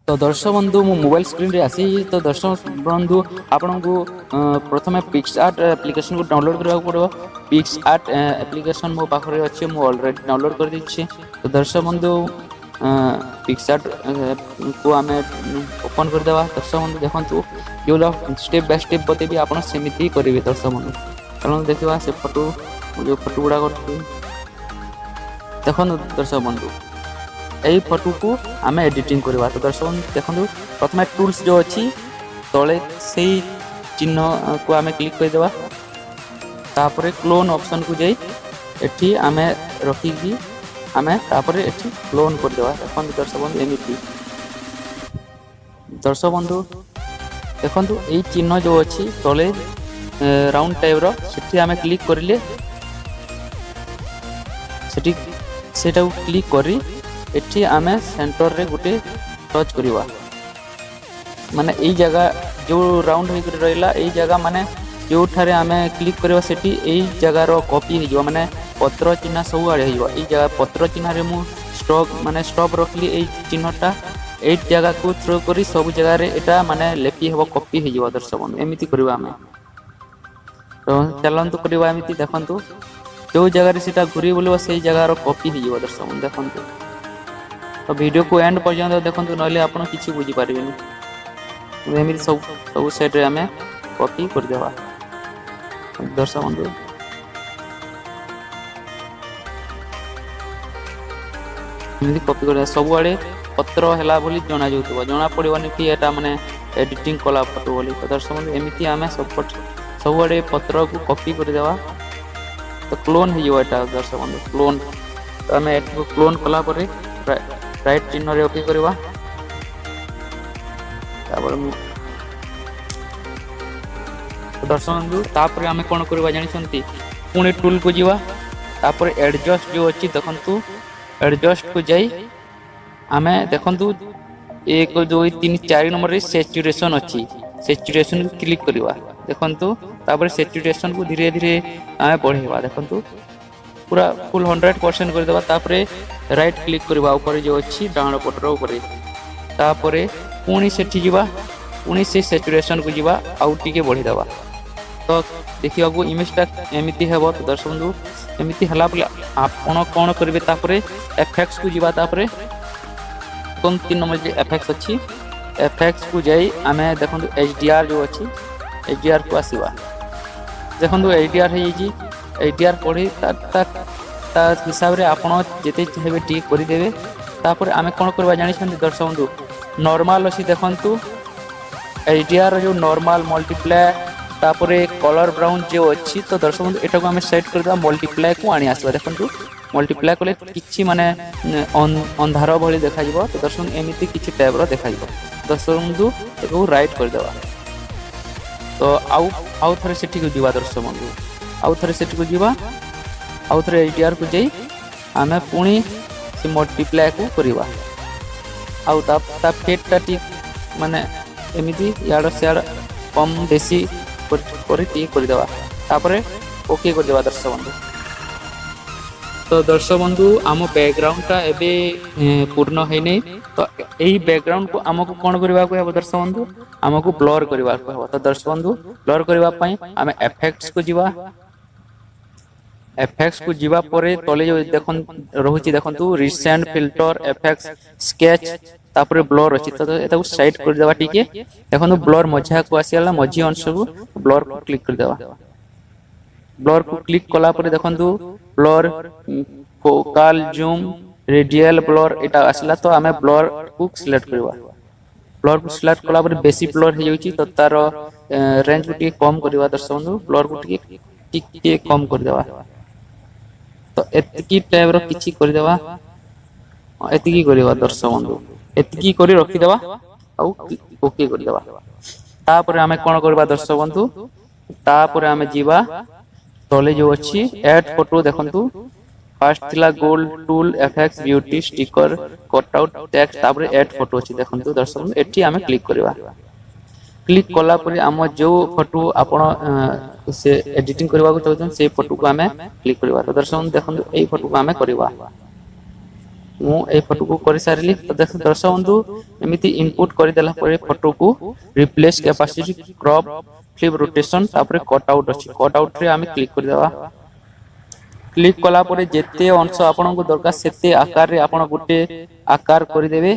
ତ ଦର୍ଶକ ବନ୍ଧୁ, ମୁଁ ମୋବାଇଲ ସ୍କ୍ରିନ୍ରେ ଆସିଛି। ତ ଦର୍ଶକ ବନ୍ଧୁ, ଆପଣଙ୍କୁ ପ୍ରଥମେ ପିକ୍ସ ଆର୍ଟ ଆପ୍ଲିକେସନକୁ ଡାଉନଲୋଡ଼ କରିବାକୁ ପଡ଼ିବ। ପିକ୍ସ ଆର୍ଟ ଆପ୍ଲିକେସନ୍ ମୋ ପାଖରେ ଅଛି, ମୁଁ ଅଲରେଡ଼ି ଡାଉନଲୋଡ଼ କରିଦେଇଛି। ତ ଦର୍ଶକ ବନ୍ଧୁ, ପିକ୍ସ ଆର୍ଟ କୁ ଆମେ ଓପନ୍ କରିଦେବା। ଦର୍ଶକ ବନ୍ଧୁ, ଦେଖନ୍ତୁ, ଯେଉଁ ଷ୍ଟେପ୍ ବାଇ ଷ୍ଟେପ୍ ବତେଇବି, ଆପଣ ସେମିତି କରିବେ। ଦର୍ଶକ ବନ୍ଧୁ, ଚାଲନ୍ତୁ ଦେଖିବା ସେ ଫଟୋ, ଯେଉଁ ଫଟୋ ଗୁଡ଼ାକ। ଦେଖନ୍ତୁ ଦର୍ଶକ ବନ୍ଧୁ, ଏଇ ଫଟୋକୁ ଆମେ ଏଡିଟିଂ କରିବା। ତ ଦର୍ଶକ ବନ୍ଧୁ, ଦେଖନ୍ତୁ, ପ୍ରଥମେ ଟୁଲ୍ସ ଯେଉଁ ଅଛି ତଳେ, ସେଇ ଚିହ୍ନକୁ ଆମେ କ୍ଲିକ୍ କରିଦେବା। ତାପରେ କ୍ଲୋନ୍ ଅପସନ୍କୁ ଯାଇ ଏଠି ଆମେ ରଖିକି ଆମେ ତାପରେ ଏଠି କ୍ଲୋନ୍ କରିଦେବା। ଦେଖନ୍ତୁ ଦର୍ଶକ ବନ୍ଧୁ, ଏମିତି। ଦର୍ଶକ ବନ୍ଧୁ, ଦେଖନ୍ତୁ, ଏଇ ଚିହ୍ନ ଯେଉଁ ଅଛି ତଳେ ରାଉଣ୍ଡ ଟାଇପ୍ର, ସେଠି ଆମେ କ୍ଲିକ୍ କରିଲେ ସେଠି ସେଇଟାକୁ କ୍ଲିକ୍ କରି ଏଠି ଆମେ ସେଣ୍ଟରରେ ଗୋଟେ ଟଚ୍ କରିବା। ମାନେ ଏଇ ଜାଗା ଯେଉଁ ରାଉଣ୍ଡ ହେଇକରି ରହିଲା, ଏଇ ଜାଗା, ମାନେ ଯେଉଁଠାରେ ଆମେ କ୍ଲିକ୍ କରିବା, ସେଠି ଏଇ ଜାଗାର କପି ହେଇଯିବ। ମାନେ ପତ୍ର ଚିହ୍ନ ସବୁଆଡ଼େ ହେଇଯିବ। ଏଇ ଜାଗା ପତ୍ର ଚିହ୍ନରେ ମୁଁ ଷ୍ଟପ୍, ମାନେ ଷ୍ଟପ୍ ରଖିଲି। ଏଇ ଚିହ୍ନଟା ଏଇ ଜାଗାକୁ ଥ୍ରୋ କରି ସବୁ ଜାଗାରେ ଏଇଟା ମାନେ ଲେପି ହେବ, କପି ହେଇଯିବ। ଦର୍ଶକ ବନ୍ଧୁ, ଏମିତି କରିବା ଆମେ। ତ ଚାଲନ୍ତୁ କରିବା ଏମିତି। ଦେଖନ୍ତୁ, ଯେଉଁ ଜାଗାରେ ସେଟା ଘୁରି ବୁଲିବ, ସେଇ ଜାଗାର କପି ହେଇଯିବ। ଦର୍ଶକ ବନ୍ଧୁ, ଦେଖନ୍ତୁ, ତ ଭିଡ଼ିଓକୁ ଏଣ୍ଡ ପର୍ଯ୍ୟନ୍ତ ଦେଖନ୍ତୁ, ନହେଲେ ଆପଣ କିଛି ବୁଝିପାରିବେନି। ଏମିତି ସବୁ ସବୁ ସାଇଡ଼୍ରେ ଆମେ କପି କରିଦେବା। ଦର୍ଶକ ବନ୍ଧୁ, ଏମିତି କପି କରିଦେବା। ସବୁଆଡ଼େ ପତ୍ର ହେଲା ବୋଲି ଜଣାଯାଉଥିବ, ଜଣା ପଡ଼ିବନି କି ଏଟା ମାନେ ଏଡିଟିଂ କଲା ଫଟୋ ବୋଲି। ତ ଦର୍ଶକ ବନ୍ଧୁ, ଏମିତି ଆମେ ସବୁଆଡ଼େ ପତ୍ରକୁ କପି କରିଦେବା। ତ କ୍ଲୋନ୍ ହେଇଯିବ ଏଟା। ଦର୍ଶକ ବନ୍ଧୁ, କ୍ଲୋନ୍ ତ ଆମେ ଏଠାକୁ କ୍ଲୋନ୍ କଲା ପରେ ରାଇଟ୍ ଚିହ୍ନରେ ଓକେ କରିବା। ତାପରେ ମୁଁ ଦର୍ଶକ ବନ୍ଧୁ, ତାପରେ ଆମେ କ'ଣ କରିବା ଜାଣିଛନ୍ତି? ପୁଣି ଟୁଲ୍କୁ ଯିବା। ତାପରେ ଆଡ଼ଜଷ୍ଟ ଯେଉଁ ଅଛି, ଦେଖନ୍ତୁ, ଆଡ଼ଜଷ୍ଟକୁ ଯାଇ ଆମେ ଦେଖନ୍ତୁ, 1, 2, 3, 4 ନମ୍ବରରେ ସେଚୁରେସନ୍ ଅଛି। ସେଚୁରେସନ୍କୁ କ୍ଲିକ୍ କରିବା। ଦେଖନ୍ତୁ, ତାପରେ ସେଚୁରେସନ୍କୁ ଧୀରେ ଧୀରେ ଆମେ ବଢ଼େଇବା। ଦେଖନ୍ତୁ, ପୁରା ଫୁଲ୍ 100% କରିଦେବା। ତାପରେ ରାଇଟ୍ କ୍ଲିକ୍ କରିବା ଉପରେ ଯେଉଁ ଅଛି, ଡାହାଣ ପଟର ଉପରେ। ତାପରେ ପୁଣି ସେଠି ଯିବା, ପୁଣି ସେ ସେଚୁରେସନ୍କୁ ଯିବା, ଆଉ ଟିକେ ବଢ଼େଇଦେବା। ତ ଦେଖିବାକୁ ଇମେଜଟା ଏମିତି ହେବ। ତ ଦର୍ଶକ ବନ୍ଧୁ, ଏମିତି ହେଲା ପରେ ଆପଣ କ'ଣ କରିବେ? ତାପରେ ଏଫେକ୍ସକୁ ଯିବା। ତାପରେ 3 ନମ୍ବର ଯେ ଏଫେକ୍ସ ଅଛି, ଏଫେକ୍ସକୁ ଯାଇ ଆମେ ଦେଖନ୍ତୁ, HDR ଯେଉଁ ଅଛି, HDRକୁ ଆସିବା। ଦେଖନ୍ତୁ, HDR ହେଇଯାଇଛି। HDR ପଢ଼ି ତା ତା ତା ହିସାବରେ ଆପଣ ଯେତେ ଚାହିଁବେ ଟିକେ କରିଦେବେ। ତାପରେ ଆମେ କ'ଣ କରିବା ଜାଣିଛନ୍ତି ଦର୍ଶକ ବନ୍ଧୁ? ନର୍ମାଲ ଅଛି। ଦେଖନ୍ତୁ, HDR ଯେଉଁ ନର୍ମାଲ, ମଲ୍ଟିପ୍ଲାଏ, ତାପରେ କଲର୍ ବ୍ରାଉନ୍ ଯେଉଁ ଅଛି। ତ ଦର୍ଶକ ବନ୍ଧୁ, ଏଟାକୁ ଆମେ ସେଟ୍ କରିଦେବା, ମଲ୍ଟିପ୍ଲାଏକୁ ଆଣି ଆସିବା। ଦେଖନ୍ତୁ, ମଲ୍ଟିପ୍ଲାଏ କଲେ କିଛି ମାନେ ଅନ୍ଧାର ଭଳି ଦେଖାଯିବ। ତ ଦର୍ଶକ, ଏମିତି କିଛି ଟାଇପ୍ର ଦେଖାଯିବ। ଦର୍ଶକ ବନ୍ଧୁ, ଏକୁ ରାଇଟ୍ କରିଦେବା। ତ ଆଉ ଥରେ ସେଠିକୁ ଯିବା। ଦର୍ଶକ ବନ୍ଧୁ, ଆଉ ଥରେ ସେଠିକୁ ଯିବା। ଆଉ ଥରେ HDRକୁ ଯାଇ ଆମେ ପୁଣି ସେ ମଲ୍ଟିପ୍ଲାଏକୁ କରିବା। ଆଉ ତା ତା ଫେଡ଼୍ଟା ଟିକେ ମାନେ ଏମିତି ଇଆଡ଼େ ସିଆଡ଼େ କମ୍ ବେଶୀ କରି ଟିକେ କରିଦେବା। ତାପରେ ଓକେ କରିଦେବା ଦର୍ଶକ ବନ୍ଧୁ। ତ ଦର୍ଶକ ବନ୍ଧୁ, ଆମ ବ୍ୟାକଗ୍ରାଉଣ୍ଡଟା ଏବେ ପୂର୍ଣ୍ଣ ହେଇନି। ତ ଏଇ ବ୍ୟାକଗ୍ରାଉଣ୍ଡକୁ ଆମକୁ କ'ଣ କରିବାକୁ ହେବ ଦର୍ଶକ ବନ୍ଧୁ? ଆମକୁ ବ୍ଲର୍ କରିବାକୁ ହେବ। ତ ଦର୍ଶକ ବନ୍ଧୁ, ବ୍ଲର୍ କରିବା ପାଇଁ ଆମେ ଏଫେକ୍ଟସକୁ ଯିବା। ଏଫେକ୍ଟସକୁ ଯିବା ପରେ ତଳେ ଯେଉଁ ଦେଖ ରହୁଛି, ଦେଖନ୍ତୁ, ରିସେଣ୍ଟ ଫିଲ୍ଟର, ଏଫେକ୍ଟ, ସ୍କେଚ୍, ତାପରେ ବ୍ଲର୍ ଅଛି। ତ ଏଟାକୁ ସାଇଡ୍ କରିଦେବା ଟିକେ। ଦେଖନ୍ତୁ, ବ୍ଲର୍ ମଝିଆକୁ ଆସିଗଲା, ମଝି ଅଂଶକୁ। ବ୍ଲର୍କୁ କ୍ଲିକ୍ କରିଦେବା। ବ୍ଲର୍କୁ କ୍ଲିକ୍ କଲା ପରେ ଦେଖନ୍ତୁ, blur, focal zoom, radial blur ଏଇଟା ଆସିଲା। ତ ଆମେ ବ୍ଲର୍କୁ ସିଲେକ୍ଟ କରିବା। ବ୍ଲର୍କୁ ସିଲେକ୍ଟ କଲା ପରେ ବେଶୀ ବ୍ଲର୍ ହେଇଯାଉଛି, ତ ତାର ରେଞ୍ଜକୁ ଟିକେ କମ୍ କରିବା। ଦର୍ଶକ ବନ୍ଧୁ, ବ୍ଲର୍କୁ ଟିକେ ଟିକେ କମ୍ କରିଦେବା। ତ ଏତିକି ଟାଇପ୍ର କିଛି କରିଦେବା। ଏତିକି କରିବା ଦର୍ଶକ ବନ୍ଧୁ, ଏତିକି କରି ରଖିଦେବା ଆଉ ଓକେ କରିଦେବା। ତାପରେ ଆମେ କ'ଣ କରିବା ଦର୍ଶକ ବନ୍ଧୁ? ତାପରେ ଆମେ ଯିବା ତଳେ ଯେଉଁ ଅଛି ଆଡ୍ ଫଟୋ। ଦେଖନ୍ତୁ, ଫାର୍ଷ୍ଟ ଥିଲା gold tool, effect, beauty, sticker, cut out, text, ତାପରେ ଆଡ୍ ଫଟୋ ଅଛି। ଦେଖନ୍ତୁ ଦର୍ଶକ ବନ୍ଧୁ, ଏଠି ଆମେ କ୍ଲିକ୍ କରିବା। କ୍ଲିକ୍ କଲା ପରେ ଆମ ଯେଉଁ ଫଟୋ ଆପଣ ସେ ଏଡିଟିଂ କରିବାକୁ ଚାହୁଁଛନ୍ତି, ସେଇ ଫଟୋକୁ ଆମେ କ୍ଲିକ୍ କରିବା। ତ ଦର୍ଶକ ବନ୍ଧୁ, ଦେଖନ୍ତୁ, ଏଇ ଫଟୋକୁ ଆମେ କରିବା। ମୁଁ ଏଇ ଫଟୋକୁ କରିସାରିଲି। ତ ଦେଖ ଦର୍ଶକ ବନ୍ଧୁ, ଏମିତି ଇନପୁଟ କରିଦେଲା ପରେ ଫଟୋକୁ replace capacity, crop, flip, rotation, ତାପରେ କଟ୍ ଆଉଟ୍ ଅଛି। କଟ୍ ଆଉଟ୍ରେ ଆମେ କ୍ଲିକ୍ କରିଦେବା। କ୍ଲିକ୍ କଲା ପରେ ଯେତେ ଅଂଶ ଆପଣଙ୍କୁ ଦରକାର ସେତେ ଆକାରରେ ଆପଣ ଗୋଟେ ଆକାର କରିଦେବେ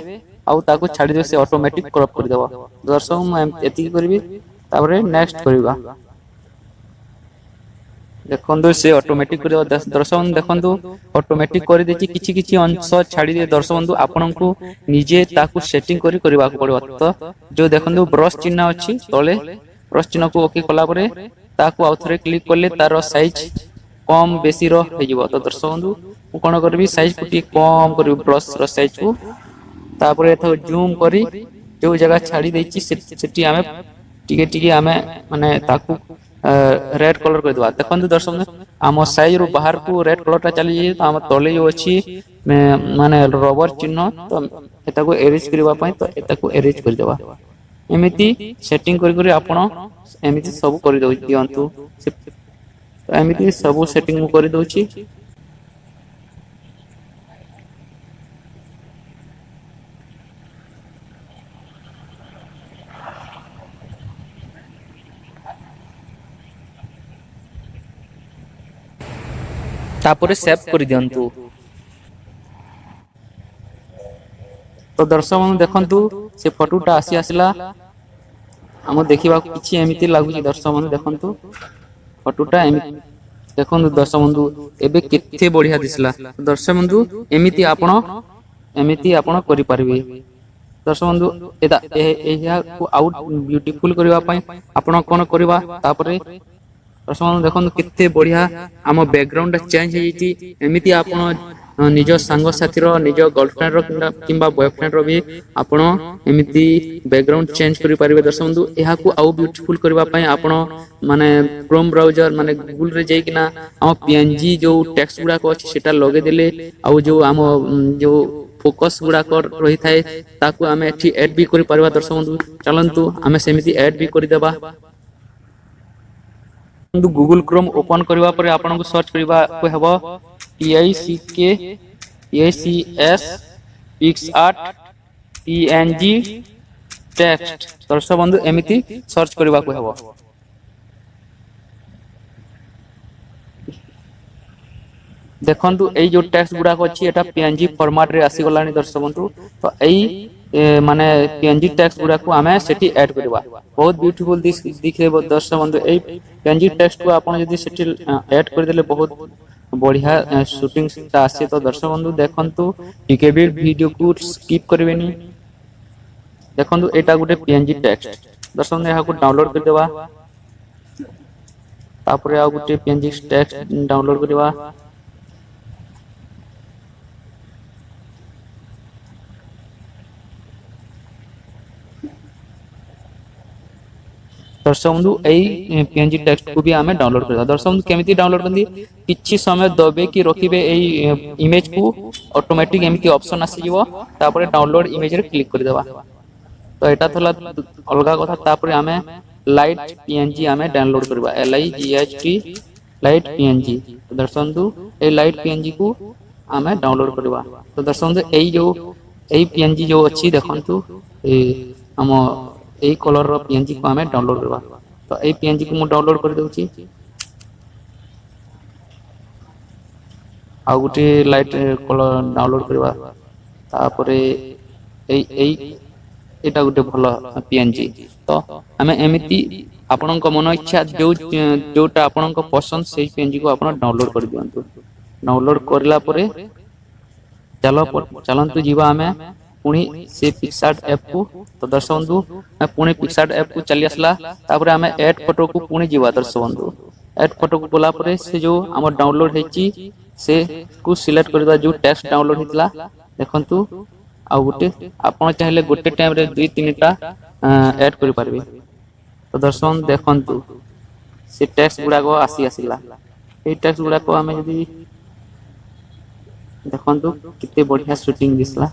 ଆଉ ତାକୁ ଛାଡ଼ିଦେବେ, ସେ ଅଟୋମେଟିକ୍ କ୍ରପ୍ କରିଦେବ। ଦର୍ଶକ, ମୁଁ ଏତିକି କରିବି, ତାପରେ ନେକ୍ସଟ କରିବା। ଦେଖନ୍ତୁ, ସେ ଅଟୋମେଟିକ୍ କରିଦେବ। ଦର୍ଶକ ବନ୍ଧୁ, ଦେଖନ୍ତୁ, ଅଟୋମେଟିକ୍ କରିଦେଇଛି, କିଛି କିଛି ଅଂଶ ଛାଡ଼ିଦିଏ। ଦର୍ଶକ ବନ୍ଧୁ, ଆପଣଙ୍କୁ ନିଜେ ତାକୁ ସେଟିଂ କରି କରିବାକୁ ପଡ଼ିବ। ତ ଯୋଉ ଦେଖନ୍ତୁ ବ୍ରଶ ଚିହ୍ନ ଅଛି ତଳେ, ବ୍ରଶ ଚିହ୍ନକୁ ଓକେ କଲା ପରେ ତାକୁ ଆଉ ଥରେ କ୍ଲିକ୍ କଲେ ତାର ସାଇଜ କମ୍ ବେଶୀର ହେଇଯିବ। ତ ଦର୍ଶକ ବନ୍ଧୁ, ମୁଁ କ'ଣ କରିବି? ସାଇଜକୁ ଟିକେ କମ୍ କରିବି, ବ୍ରଶର ସାଇଜକୁ। ତାପରେ ଏଠାକୁ ଜୁମ୍ କରି ଯୋଉ ଜାଗା ଛାଡ଼ି ଦେଇଛି ସେଠି ଆମେ ଟିକେ ଟିକେ ଆମେ ମାନେ ତାକୁ ରେଡ୍ କଲର କରିଦେବା। ଦେଖନ୍ତୁ ଦର୍ଶକ, ଆମ ସାଇଜରୁ ବାହାରକୁ ରେଡ୍ କଲରଟା ଚାଲିଯାଇଛି। ତ ଆମ ତଳେ ଯୋଉ ଅଛି ମାନେ ରବର ଚିହ୍ନ, ତ ଏଟାକୁ ଏରେଜ କରିବା ପାଇଁ, ତ ଏଟାକୁ ଏରେଜ କରିଦେବା। ଏମିତି ସେଟିଂ କରି କରି ଆପଣ ଏମିତି ସବୁ କରିଦେଉ ଦିଅନ୍ତୁ। ତ ଏମିତି ସବୁ ସେଟିଂ ମୁଁ କରିଦେଉଛି। ତାପରେ ସେଭ୍ କରିଦିଅନ୍ତୁ। ତ ଦର୍ଶକ ବନ୍ଧୁ, ଦେଖନ୍ତୁ, ସେ ଫଟୋଟା ଆସି ଆସିଲା। ଆମ ଦେଖିବାକୁ କିଛି ଏମିତି ଲାଗୁଛି। ଦର୍ଶକ ବନ୍ଧୁ, ଦେଖନ୍ତୁ, ଫଟୋଟା ଏମିତି। ଦେଖନ୍ତୁ ଦର୍ଶକ ବନ୍ଧୁ, ଏବେ କେତେ ବଢିଆ ଦିଶିଲା। ଦର୍ଶକ ବନ୍ଧୁ, ଏମିତି ଆପଣ କରିପାରିବେ। ଦର୍ଶକ ବନ୍ଧୁ, ଏହାକୁ ଆଉ ବ୍ୟୁଟିଫୁଲ କରିବା ପାଇଁ ଆପଣ କ'ଣ କରିବା? ତାପରେ ଦର୍ଶକ ବନ୍ଧୁ, ଦେଖନ୍ତୁ କେତେ ବଢିଆ ଆମ ବ୍ୟାକଗ୍ରାଉଣ୍ଡ ଟା ଚେଞ୍ଜ ହେଇଯାଇଛି। ଏମିତି ଆପଣ ନିଜ ସାଙ୍ଗସାଥିର, ନିଜ ଗର୍ଲଫ୍ରେଣ୍ଡର କିମ୍ବା ବୟଫ୍ରେଣ୍ଡର ବି ଆପଣ ଏମିତି ବ୍ୟାକଗ୍ରାଉଣ୍ଡ ଚେଞ୍ଜ କରିପାରିବେ। ଦର୍ଶକ ବନ୍ଧୁ, ଏହାକୁ ଆଉ ବ୍ୟୁଟିଫୁଲ କରିବା ପାଇଁ ଆପଣ ମାନେ କ୍ରୋମ ବ୍ରାଉଜର ମାନେ ଗୁଗୁଲରେ ଯାଇକିନା ଆମ ପିଏନଜି ଯୋଉ ଟେକ୍ସଟ ଗୁଡାକ ଅଛି ସେଟା ଲଗେଇଦେଲେ ଆଉ ଯୋଉ ଆମ ଯୋଉ ଫୋକସ ଗୁଡାକ ରହିଥାଏ ତାକୁ ଆମେ ଏଠି ଆଡ୍ ବି କରିପାରିବା। ଦର୍ଶକ ବନ୍ଧୁ, ଚାଲନ୍ତୁ ଆମେ ସେମିତି ଆଡ୍ ବି କରିଦେବା। ଗୁଗୁଲ କ୍ରୋମ ଓପନ କରିବା ପରେ ଆପଣଙ୍କୁ ସର୍ଚ୍ଚ କରିବାକୁ ହେବ PICK PICS PicsArt PNG text। ଦର୍ଶକ ବନ୍ଧୁ, ଏମିତି ସର୍ଚ୍ଚ କରିବାକୁ ହେବ। ଦେଖନ୍ତୁ, ଏଇ ଯୋଉ ଟେକ୍ସଟ ଗୁଡାକ ଅଛି ଏଟା ପିଏନଜି ଫର୍ମାଟ ରେ ଆସିଗଲାଣି। ଦର୍ଶକ ବନ୍ଧୁ, ତ ଏଇ ମାନେ ପିଏନଜି ଟେକ୍ସଟ ଗୁଡାକୁ ଆମେ ସେଠି ଆଡ୍ କରିବା, ବହୁତ ବ୍ୟୁଟିଫୁଲ ଦିଖେଇବ। ଦର୍ଶକ ବନ୍ଧୁ, ଏଇ ପିଏନଜି ଟେକ୍ସଟକୁ ଆପଣ ଯଦି ସେଠି ଆଡ୍ କରିଦେଲେ ବହୁତ ବଢିଆ ସୁଟିଂ ଟା ଆସେ। ତ ଦର୍ଶକ ବନ୍ଧୁ, ଦେଖନ୍ତୁ, ଟିକେ ବି ଭିଡିଓକୁ ସ୍କିପ୍ କରିବେନି। ଦେଖନ୍ତୁ, ଏଇଟା ଗୋଟେ ପିଏନଜି ଟେକ୍ସଟ। ଦର୍ଶକ ବନ୍ଧୁ, ଏହାକୁ ଡାଉନଲୋଡ କରିଦେବା। ତାପରେ ଆଉ ଗୋଟେ ପିଏନଜି ଟେକ୍ସଟ ଡାଉନଲୋଡ କରିବା। ଦର୍ଶକ ବନ୍ଧୁ, ଏଇ ପିଏନଜି ଟେକ୍ସଟକୁ ବି ଆମେ ଡାଉନଲୋଡ କରିବା। ଦର୍ଶକ ବନ୍ଧୁ, କେମିତି ଡାଉନଲୋଡ କରନ୍ତି? କିଛି ସମୟ ଦବେଇକି ରଖିବେ ଏଇ ଇମେଜକୁ, ଅଟୋମେଟିକ ଏମିତି ଅପସନ ଆସିଯିବ। ତାପରେ ଡାଉନଲୋଡ ଇମେଜରେ କ୍ଲିକ୍ କରିଦେବା। ତ ଏଇଟା ଥିଲା ଅଲଗା କଥା। ତାପରେ ଆମେ ଲାଇଟ୍ ପିଏନଜି ଆମେ ଡାଉନଲୋଡ କରିବା, LIGHT light PNG। ଦର୍ଶକ ବନ୍ଧୁ, ଏଇ ଲାଇଟ୍ ପିଏନଜି କୁ ଆମେ ଡାଉନଲୋଡ କରିବା। ତ ଦର୍ଶକ ବନ୍ଧୁ, ଏଇ ଯୋଉ ଏଇ ପିଏନଜି ଯୋଉ ଅଛି, ଦେଖନ୍ତୁ, ଏଇ ଆମ ଏଇ କଲରର ପିଏନଜି କୁ ଆମେ ଡାଉନଲୋଡ କରିବା। ତ ଏଇ ପିଏନଜି କୁ ମୁଁ ଡାଉନଲୋଡ କରିଦେଉଛି। ଆଉ ଗୋଟେ ଲାଇଟ୍ କଲର ଡାଉନଲୋଡ କରିବା। ତାପରେ ଏଇ ଏଇଟା ଗୋଟେ ଭଲ ପିଏନଜି। ତ ଆମେ ଏମିତି ଆପଣଙ୍କ ମନ ଇଚ୍ଛା ଯୋଉ ଯୋଉଟା ଆପଣଙ୍କ ପସନ୍ଦ ସେଇ ପିଏନଜି କୁ ଆପଣ ଡାଉନଲୋଡ କରିଦିଅନ୍ତୁ। ଡାଉନଲୋଡ କରିଲା ପରେ ଚାଲନ୍ତୁ ଯିବା ଆମେ ପୁଣି ସେ ପିକ୍ସାର୍ଟ ଆପ୍ କୁ। ତ ଦର୍ଶକ ବନ୍ଧୁ, ପୁଣି ପିକ୍ସାର୍ଟ ଆପ୍ କୁ ଚାଲି ଆସିଲା। ତାପରେ ଆମେ ଆଡ୍ ଫଟୋକୁ ପୁଣି ଯିବା। ଦର୍ଶକ ବନ୍ଧୁ, ଆଡ୍ ଫଟୋକୁ ଗଲା ପରେ ସେ ଯୋଉ ଆମର ଡାଉନଲୋଡ ହେଇଛି ସେ କୁ ସିଲେକ୍ଟ କରିବା, ଯୋଉ ଟେକ୍ସଟ ଡାଉନଲୋଡ ହେଇଥିଲା। ଦେଖନ୍ତୁ, ଆଉ ଗୋଟେ ଆପଣ ଚାହିଁଲେ ଗୋଟେ ଟାଇମରେ ଦୁଇ ତିନିଟା ଆଡ୍ କରିପାରିବେ। ତ ଦର୍ଶକ ଦେଖନ୍ତୁ, ସେ ଟେକ୍ସଟ ଗୁଡାକ ଆସି ଆସିଲା। ଏଇ ଟେକ୍ସଟ ଗୁଡାକ ଆମେ ଯଦି ଦେଖନ୍ତୁ, କେତେ ବଢିଆ ସୁଟିଂ ଦିଶଲା।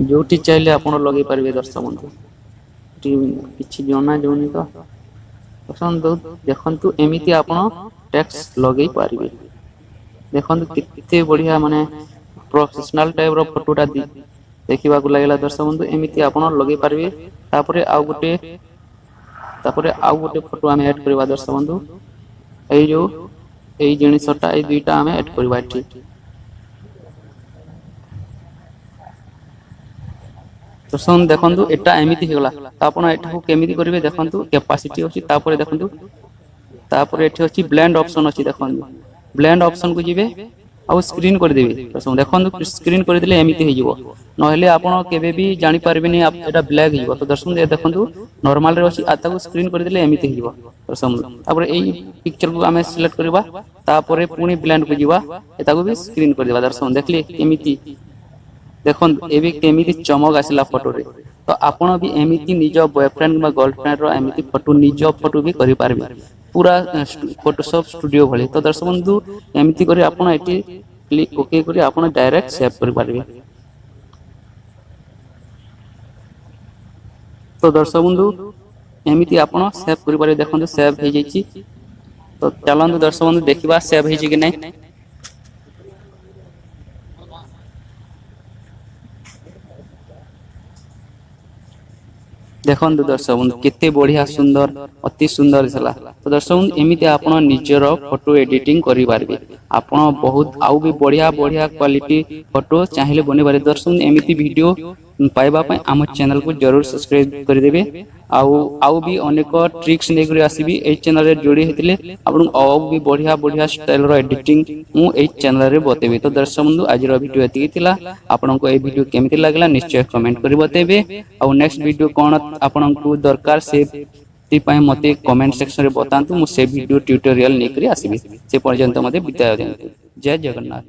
ଯୋଉଠି ଚାହିଁଲେ ଆପଣ ଲଗେଇ ପାରିବେ। ଦର୍ଶକ ବନ୍ଧୁ, ଏଠି କିଛି ଜଣା ଯାଉନି। ତ ଦର୍ଶକ ଦେଖନ୍ତୁ, ଏମିତି ଆପଣ ଟେକ୍ସଟ ଲଗେଇ ପାରିବେ। ଦେଖନ୍ତୁ କେତେ ବଢିଆ, ମାନେ ପ୍ରଫେସନାଲ ଟାଇପ ର ଫଟୋଟା ଦେଖିବାକୁ ଲାଗିଲା। ଦର୍ଶକ ବନ୍ଧୁ, ଏମିତି ଆପଣ ଲଗେଇ ପାରିବେ। ତାପରେ ଆଉ ଗୋଟେ ଫଟୋ ଆମେ ଆଡ୍ କରିବା। ଦର୍ଶକ ବନ୍ଧୁ, ଏଇ ଯୋଉ ଏଇ ଜିନିଷଟା, ଏଇ ଦୁଇଟା ଆମେ ଆଡ୍ କରିବା ଏଠି। ଦର୍ଶକ ଦେଖନ୍ତୁ, ଏଟା ଏମିତି ହେଇଗଲା। ତ ଆପଣ ଏଠାକୁ କେମିତି କରିବେ? ଦେଖନ୍ତୁ, କାପାସିଟି ଅଛି। ତାପରେ ଦେଖନ୍ତୁ, ତାପରେ ଏଠି ଅଛି ବ୍ଲେଣ୍ଡ ଅପସନ ଅଛି। ଦେଖନ୍ତୁ, ବ୍ଲେଣ୍ଡ ଅପସନକୁ ଯିବେ ଆଉ ସ୍କ୍ରିନ୍ କରିଦେବେ। ଦର୍ଶକ ଦେଖନ୍ତୁ, ସ୍କ୍ରିନ୍ କରିଦେଲେ ଏମିତି ହେଇଯିବ। ନହେଲେ ଆପଣ କେବେ ବି ଜାଣିପାରିବେନି, ଏଟା ବ୍ଲାକ୍ ହେଇଯିବ। ତ ଦର୍ଶକ ଦେଖନ୍ତୁ, ନର୍ମାଲରେ ଅଛି ଆଉ ତାକୁ ସ୍କ୍ରିନ୍ କରିଦେଲେ ଏମିତି ହେଇଯିବ। ଦର୍ଶକ, ତାପରେ ଏଇ ପିକ୍ଚରକୁ ଆମେ ସିଲେକ୍ଟ କରିବା। ତାପରେ ପୁଣି ବ୍ଲେଣ୍ଡକୁ ଯିବା, ତାକୁ ବି ସ୍କ୍ରିନ୍ କରିଦେବା। ଦର୍ଶକ ଦେଖିଲେ କେମିତି? ଦେଖନ୍ତୁ, ଏବେ କେମିତି ଚମକ ଆସିଲା ଫଟୋରେ। ତ ଆପଣ ବି ଏମିତି ନିଜ ବୟଫ୍ରେଣ୍ଡ କିମ୍ବା ଗର୍ଲଫ୍ରେଣ୍ଡର ଏମିତି ଫଟୋ, ନିଜ ଫଟୋ ବି କରିପାରିବେ, ପୁରା ଫଟୋସପ୍ ଷ୍ଟୁଡିଓ ଭଳି। ତ ଦର୍ଶକ ବନ୍ଧୁ, ଏମିତି କରି ଆପଣ ଏଠି କ୍ଲିକ୍ ଓକେ କରି ଆପଣ ଡାଇରେକ୍ଟ ସେଭ୍ କରିପାରିବେ। ତ ଦର୍ଶକ ବନ୍ଧୁ, ଏମିତି ଆପଣ ସେଭ୍ କରିପାରିବେ। ଦେଖନ୍ତୁ, ସେଭ୍ ହେଇଯାଇଛି। ତ ଚାଲନ୍ତୁ ଦର୍ଶକ ବନ୍ଧୁ, ଦେଖିବା ସେଭ୍ ହେଇଛି କି ନାହିଁ। ଦେଖନ୍ତୁ ଦର୍ଶକ ବନ୍ଧୁ, କେତେ ବଢିଆ ସୁନ୍ଦର, ଅତି ସୁନ୍ଦର ଥିଲା। ତ ଦର୍ଶକ ବନ୍ଧୁ, ଏମିତି ଆପଣ ନିଜର ଫଟୋ ଏଡିଟିଂ କରିପାରିବେ। ଆପଣ ବହୁତ ଆଉ ବି ବଢିଆ ବଢିଆ କ୍ୱାଲିଟି ଫଟୋ ଚାହିଁଲେ ବନେଇ ପାରିବେ। ଦର୍ଶକ ବନ୍ଧୁ, ଏମିତି ଭିଡିଓ ପାଇବା ପାଇଁ ଆମ ଚ୍ୟାନେଲକୁ ଜରୁର ସବସ୍କ୍ରାଇବ କରିଦେବେ। ଆଉ ବି ଅନେକ ଟ୍ରିକ୍ସ ନେଇକରି ଆସିବି। ଏଇ ଚ୍ୟାନେଲରେ ଯୋଡ଼ି ହେଇଥିଲେ ଆପଣଙ୍କୁ ଆଉ ବି ବଢିଆ ବଢିଆ ଷ୍ଟାଇଲର ଏଡିଟିଂ ମୁଁ ଏଇ ଚ୍ୟାନେଲରେ ବତେଇବି। ତ ଦର୍ଶକ ବନ୍ଧୁ, ଆଜିର ଭିଡିଓ ଏତିକି ଥିଲା। ଆପଣଙ୍କୁ ଏଇ ଭିଡିଓ କେମିତି ଲାଗିଲା, ନିଶ୍ଚୟ କମେଣ୍ଟ କରି ବତେଇବେ। ଆଉ ନେକ୍ସଟ ଭିଡିଓ କ'ଣ ଆପଣଙ୍କୁ ଦରକାର, ସେଥିପାଇଁ ମୋତେ କମେଣ୍ଟ ସେକ୍ସନରେ ବତାନ୍ତୁ। ମୁଁ ସେ ଭିଡିଓ ଟ୍ୟୁଟୋରିଆଲ ନେଇକରି ଆସିବି। ସେ ପର୍ଯ୍ୟନ୍ତ ମୋତେ ବିଦାୟ ଦିଅନ୍ତୁ। ଜୟ ଜଗନ୍ନାଥ।